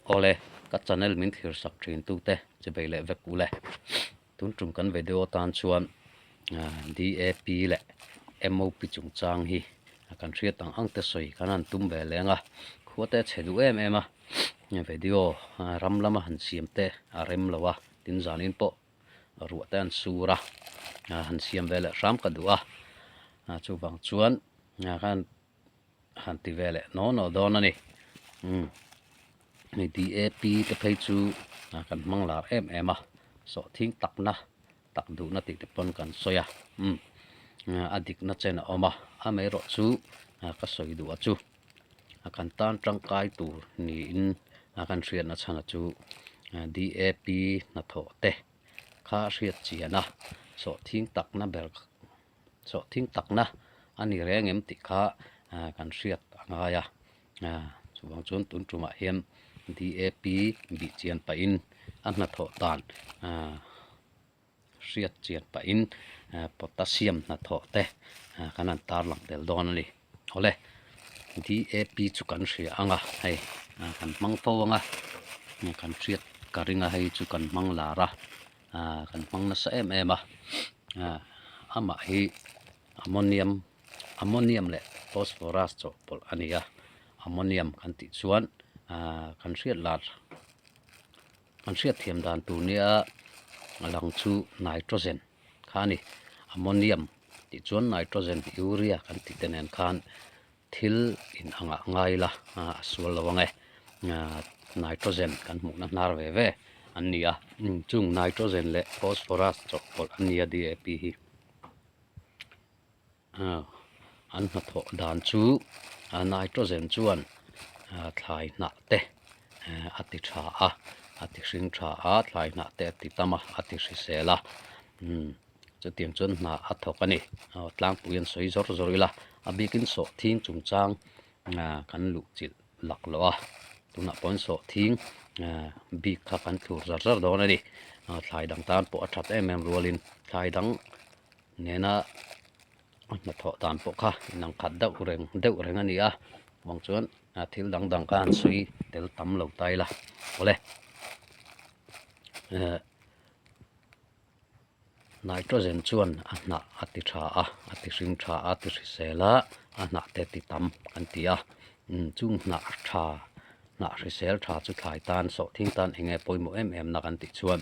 Awle, ka channel min thlir sak thin tute chi bei leh vek ule. Tun tum kan video tan chuan DAP leh MOP chungchang hi kan hriat ang ang te sawi kan han tum ve leng a, khua te a chhe duh em em a, video ram lama han siam te a rem lo a, tin zanin pawh ruah te an sur a, han siam ve leh hram ka duh a, chuvang chuan khan han ti ve leh naw naw dawn a ni. Umm hei DAP te phei chu kan hmang lar em em a, sawhthing takna tak duhna tih te pawn kan sawi a, umm a dikna chen a awm a, amaherawh chu ka sawi duh a chu kan tan tangkai tur niin kan hriatna chhan a chu DAP hnathawh te kha hriat chian a, sawhthing takna ber Sawhthing takna a ni reng em tih kha kan hriat a ngai a, chuvang chuan tun tumah hian DAP bih chian pahin a hnathawh dan hriat chian pahin potassium hnathawh te kan han tarlang tel dawn a ni. Awle, DAP chu kan hria ang a, hei kan hmang fo ang a, kan hriat ka ring a hei chu kan hmang lar a. ah kan hmang nasa em em a ah amah hi ammonium ammonium leh phosphorus chawhpawlh a ni a ammonium kan tih chuan ah kan hriat lar kan hriat thiam dan tur nia a lang chu nitrogen kha a ni ammonium tih chuan nitrogen urea kan tih te nen khan thil in angah ngai ila a sual lo ang e nitrogen kan hmuhna hnar ve ve an ni a chung nitrogen leh phosphorus chawhpawlh an ni a DAP hi an hnathawh dan chu nitrogen chuan thlai hnah te a ti tha a a ti hring tha a thlai hnah te a ti tam a a ti hrisel a. Chutiang chuan hna a thawk a ni. Aw tlangpui an sawi zawr zawr ila, a bikin sawhthing chungchang kan luh chilh lak loh a, tunah pawhin sawhthing bik kha kan thlur zar zar dawn a ni. Thlai dang tan pawh a that em em rualin thlai dang nena a hnathawh dan pawh kha inang khat deuh reng deuh reng a ni a, vang chuan thil dang dang kha han sawi tel tam lo ta ila awle. Nitrogen chuan a hnah a ti tha a, a ti hring tha a, a ti hrisel a, a hnah te ti tam kan ti a. Chung hnah tha, hnah hrisel tha chu thlai tan, sawhthing tan eng nge pawimawh em em na kan tih chuan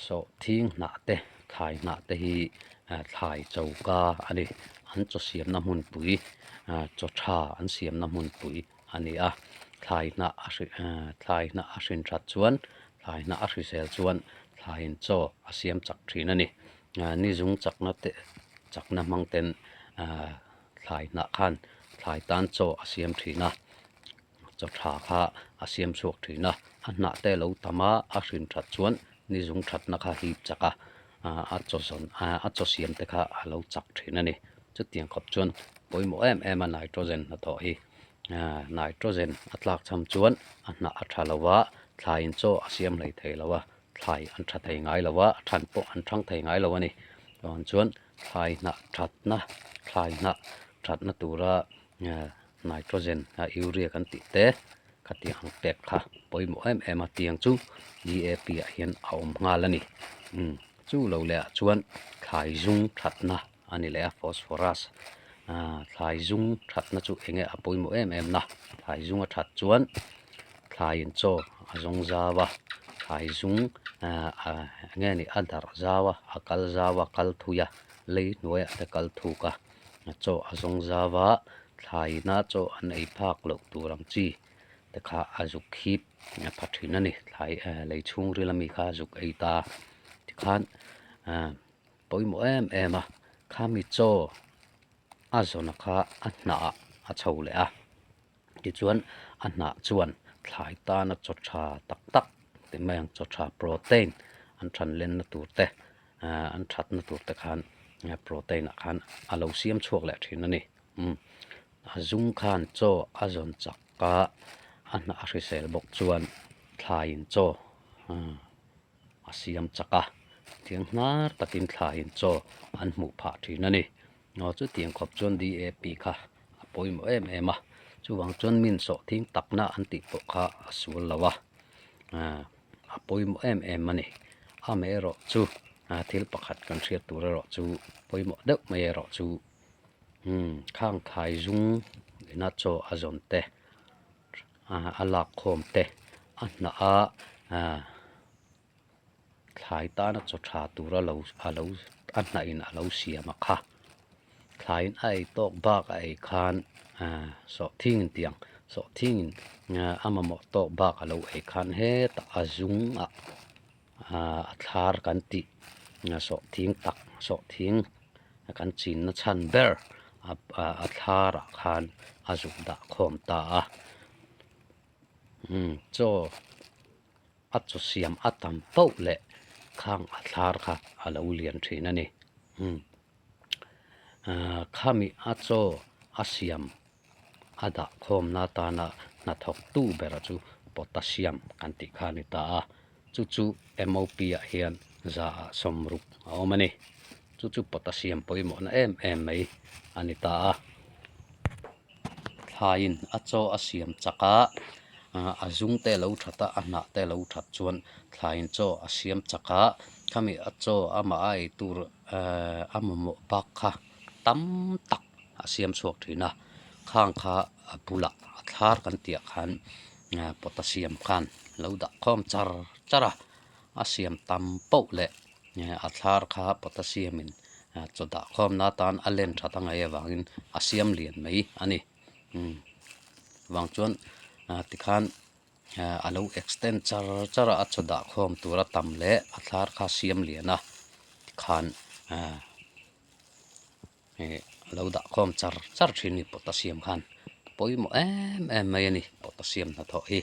sawhthing hnah te, thlai hnah te hi thlai choka a ni. An chaw siamna hmunpui, chaw tha an siamna hmunpui a ni a. Thlai hnah a thlai hnah a hrin that chuan Thlai hnah a hrisel chuan thlaiin chaw a siam chak thin a ni. Ni zung chakna te chakna hmang ten thlai hnah khan thlai tan chaw a siam thin a, chaw tha kha a siam chhuak thin a, a hnah te lo tam a, a hrin that chuan ni zung thatna kha hip chak a, a chaw zawn a chaw siam te kha a lo chak thin a ni. Chutiang khawp chuan pawimawh em em a nitrogen hnathawh hi. Nitrogen a tlak cham chuan a hnah a tha lo a, thlaiin chaw a siam hlei thei lo a, thlai an tha thei ngai lo a, a than pawh an thang thei ngai lo a ni. Chuan chuan thlai hnah thatna, thlai hnah thatna tura nitrogen urea kan tih te khatiang ang pek kha pawimawh em em a, tiang chu DAP ah hian a awm nghal a ni. Chu lo leh ah chuan thlai zung thatna a ni leh a phosphorus ah thlai zung thatna chu eng nge a pawimawh em em na thlai zung a that chuan thlai in chaw a zawng zau a thlai zung ah eng nge ni a darh zau a a kal zau a kal thui a lei hnuaiah te kal thuk a chaw a zawng zau a thlai ina chaw an ei phak loh tur ang chi te kha a zuk khip a pha thin a ni thlai lei chhungril ami kha a zuk ei ta tikhan ah. Pawimawh em em a, khami chaw a zawna kha a hnah ah a chho leh a, tichuan a hnah chuan thlai tana chaw tha tak tak ti mai ang chaw tha protein an than lenna tur te ah an thatna tur te khan protein ah khan a lo siam chhuak leh thin a ni umm a zum khan chaw a zawn chak a a hnah a hrisel bawk chuan thlaiin chaw a siam chak a, tiang hnar takin thlaiin chaw an hmuh phah thin a ni. Aw chutiang khawp chuan DAP kha a pawimawh em em a, Chuvang chuan min sawhthing takna an tih pawh kha a sual lo a, a pawimawh em em a ni. Amaherawh chu thil pakhat kan hriat tur erawh chu pawimawh deuh mai erawh chu khang thlai zung ina chaw a zawn te a lak khawm te a hnah a Thlai tana chaw tha tura lo a lo a hnahin a lo siam a kha. Thlaiin a ei tawk bak a ei khan ahh sawhthingin tiang sawhthingin a mamawh tawk bak a lo ei khan hetah a zung ah ahh a thlar kan tih sawhthing tak sawhthing kan chinna chhan ber a thlar ah khan a zuk dah khawm ta a umm chaw. A chaw siam a tam pauh leh khang a thlar kha a lo lian thin a ni. Umm ahh khami a chaw a siam a dah khawmna atana hnathawktu bera chu potassium kan tih kha a ni ta a, chu chu MOP ah hian za ah 60 a awm a ni. Chu chu potassium pawimawhna em em mai a ni ta a. Thlaiin a chaw a siam chak a, a zung te a lo that a, a hnah te a lo that chuan thlaiin chaw a siam chak a, khami a chaw amah a ei tur ehh a mamawh bak kha tam tak a siam chhuak thin a, khang kha a bulah a thlar kan tih ah khan potassium khan a lo dah khawm char char a, a siam tam poh leh a thlar kha potassium in chaw dah khawmna atan a len that a ngaih avangin a siam lian mai a ni umm vang chuan tikhan a lo extend char char a a chaw dah khawm tur a tam leh a thlar kha siam lian a tikhan Ih a lo dah khawm char char thin a ni potassium khan pawimawh em em mai a ni potassium hnathawh hi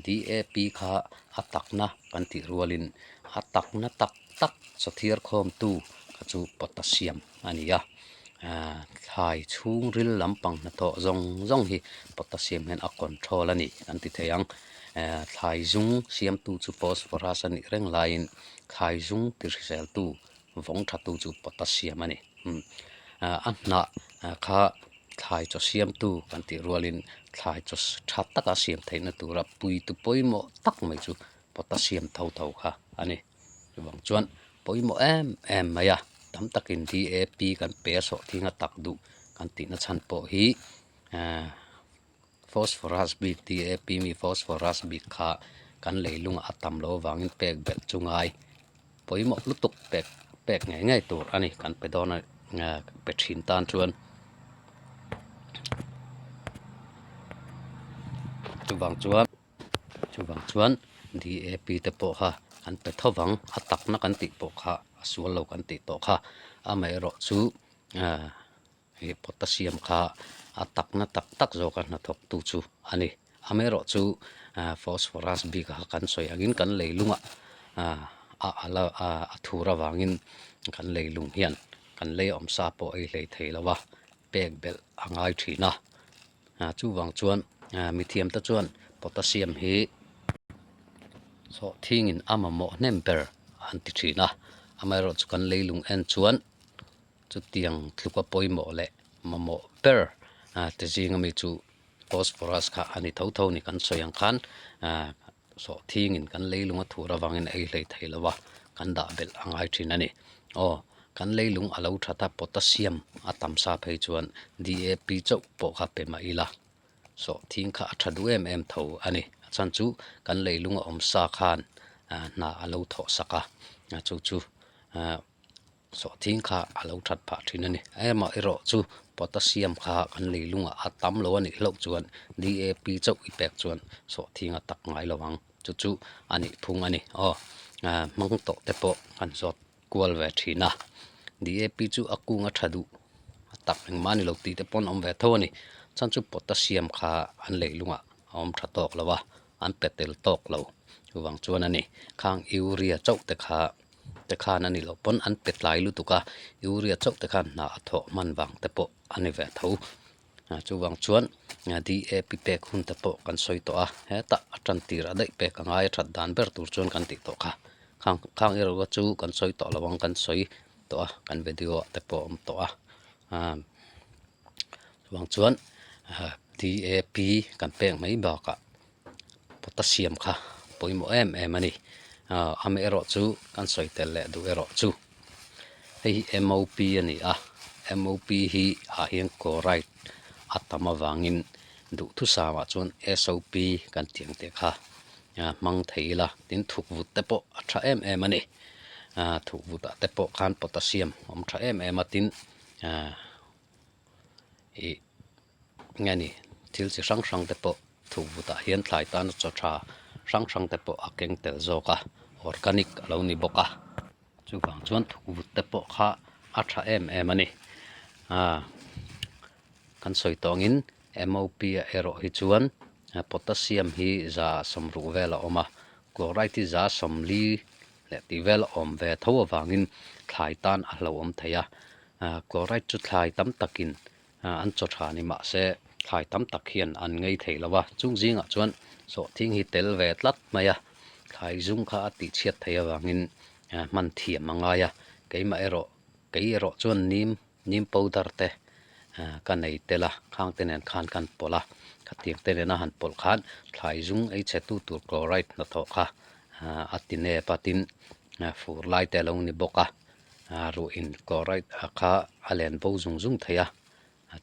DAP kha a takna kan tih rualin a takna tak tak chawthiar khawmtu kha chu potassium a ni a ah thlai chhungril lampang hnathawh zawng zawng hi potassium hian a control a ni kan ti thei ang eh thlai zung siamtu chu phosphorus a nih reng laiin thlai zung ti hriseltu vawng tha tu chu potassium a ni a hnah kha thlai chaw siamtu kan tih rualin thlai chaw tha taka siam theihna tura puitu pawimawh tak mai chu potassium tho tho kha a ni chuvang chuan pawimawh em em mai a tam takin DAP kan pe a sawhthing a tak duh kan tihna chhan pawh hi ehh Phosphorus bik DAP mi phosphorus bik kha kan leilungah a tam loh avangin pek belh chu ngai pawimawh lutuk pek pek ngei ngei tur a ni kan pe dawn a pe thin tan chuan chuvang chuan chuvang chuan DAP te pawh kha an pe tho vang a takna kan tih pawh kha a sual lo kan tih tawh kha amaherawh chu ah. He potassium kha a takna tak tak zawka hnathawktu chu a ni. Amaherawhchu phosphorus bik kha kan sawi angin kan leilungah a ala a thur avangin kan leilung hian kan lei awmsa pawh ei hlei thei lo a, pek belh a ngai thin a. Chuvang chuan mithiamte chuan potassium hi sawhthingin a mamawh hnem ber an ti thin a. Amaherawhchu kan leilung en chuan. Chutiang tluka pawimawh leh mamawh ber te zinga mi chu phosphorus kha a ni tho tho a ni. Kan sawi ang khan sawhthingin kan leilung a thur avangin a ei hlei thei lo a, kan dah belh a ngai thin a ni. Aw, kan leilung a lo that a, potassium a tam sa phei chuan DAP chauh pawh kha pe mah ila, sawhthing kha a tha duh em em tho a ni. A chhan chu kan leilung a awm sa khan hna a lo thawh sak a, chu chu. Sawhthing kha a lo that phah thin a ni. Emaw erawh chu potassium kha kan leilungah a tam lo a nih hlauh chuan DAP chauh i pek chuan sawhthing a tak ngai lo ang. Chu chu a nih phung a ni. Aw hmang tawh te pawh kan zawt kual ve thin a. DAP chu a kung a tha duh a tak engmah a ni lo tih te pawh an awm ve tho a ni. Chuan chu potassium kha an leilungah a awm tha tawk lo a, an pe tel tawk lo. Chuvang chuan a ni. Khang urea chauh te kha. te khan a ni loh pawn an pe tlai lutuk a urea chauh te khan hna a thawh hman vang te pawh a ni ve tho chuvang chuan DAP pek hun te pawh kan sawi tawh a hetah a tan tir a daih pek a ngai a that dan ber tur chuan kan tih tawh kha khang khang erawh chu kan sawi tawh lo ang kan sawi tawh a kan video ah te pawh a awm tawh a chuvang chuan. DAP kan pek mai bakah potassium kha pawimawh em em a ni. Aaa amaherawh chu kan sawi tel leh duh erawh chu hei hi MOP a ni a, MOP hi ah hian chloride a tam avangin duhthusam ah chuan SOP kan tih ang te kha hmang thei ila tin thuk vut te pawh a tha em em a ni. Aaa thuk vut ah te pawh khan potassium a awm tha em em a tin aaa ih nge ni thil chi hrang hrang te pawh thuk vutah hian thlai tana chaw tha hrang hrang te pawh a keng tel zawk a organic a lo ni bawk a chuvang chuan thuk vut te pawh kha a tha em em a ni aaa kan sawi tawh angin M_O_P ah erawh hi chuan potassium hi 160 vel a awm a chloride hi 40 leh tih vel a awm ve tho avangin thlai tan a hlauhawm thei a Chloride chu thlai tam takin an chaw tha ni mah se thlai tam tak hian an ngei thei lo a, chung zingah chuan sawhthing hi tel ve tlat mai a, thlai zum kha a tihchhiat theih avangin hman thiam a ngai a, keimah erawh kei erawh chuan nim nim powder te ka nei tel a, khang te nen khan kan pawlh a, khatiang te nena han pawlh khan thlai zum ei chhe tu tur chloride hnathawh kha a ti nep a, tin fur lai te a lo ni bawk a. Ruh in chloride a kha a len bo zung zung thei a,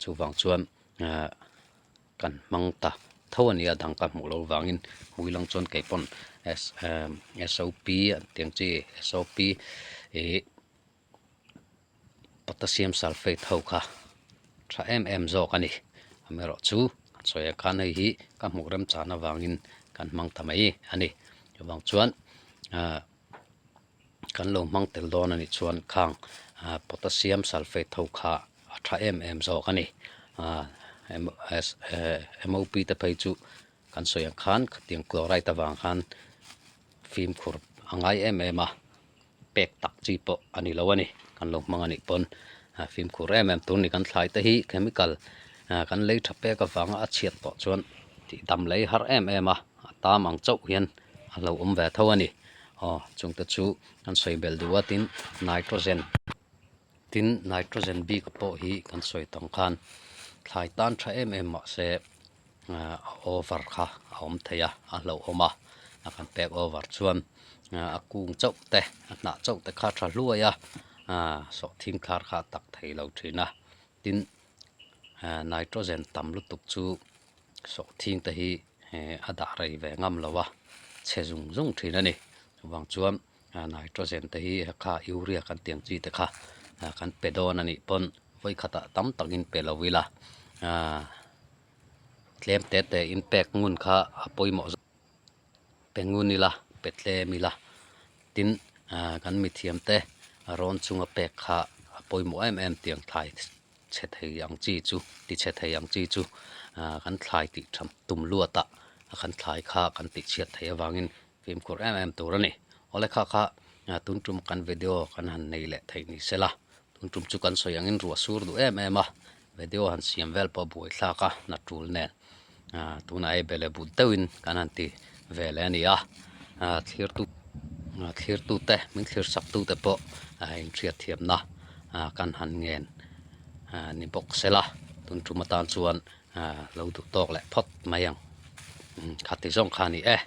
chuvang chuan kan hmang ta tho a nia dang ka hmuh loh vangin hmui lang chuan kei pawn SOP an tih ang chi SOP ih potassium sulphate ho kha tha em em zawk a ni amaherawh chu sawi ang khan hei hi ka hmuh remchan avangin kan hmang ta mai a ni chuvang chuan ah. Kan lo hmang tel dawn a nih chuan khang potassium sulphate ho kha a tha em em zawk a ni. MOP te phei chu kan sawi ang khan khatiang chloride avang khan fimkhur a ngai em em a, pek tak chi pawh a ni lo a ni. Kan lo hmang a nih pawn fimkhur em em tur a ni. Kan thlai te hi chemical kan lei tha pek avanga a chhiat tawh chuan tih dam lei har em em a, a tam ang chauh hian a lo awm ve tho a ni. Aw chungte chu kan sawi belh duh a tin nitrogen tin nitrogen bik pawh hi kan sawi tawng khan thlai tan tha em em mah se a over kha a awm thei a a hlauhawm a a kan pek over chuan a kung chauh te a hnah chauh te kha tha hluai a sawhthing thar kha a tak thei lo thin a tin nitrogen tam lutuk chu sawhthing te hi a dah rei ve ngam lo a, chhe zung zung thin a ni. Chuvang chuan nitrogen te hi kha urea kan tih ang chi te kha kan pe dawn a nih pawn vawi khatah tam takin pe lo ila tlem te te in pek ngun kha a pawimawh zawk pe ngun ila pe tlem ila tin kan mithiam te rawn chunga pek kha a pawimawh em em tiang thlai chhe thei ang chi chu ti chhe thei ang chi chu kan thlai tih tha tum luat ah a kan thlai kha kan tih chhiat theih avangin fimkhur em em tur a ni. Awle kha kha tun tum kan video kan han nei leh theih ni se la tun tum chu kan sawi angin ruah sur duh em em a video han siam vel pawh buai thlak a hna tul nen tunah hei bele but deuhin kan han ti ve leh a ni a thlir tu thlir tu te min thlir sak tu te pawh inhriat thiamna kan han ngen ni bawk se la tun tum atan chuan lo duh tawk leh phawt mai ang khati zawng kha a ni e.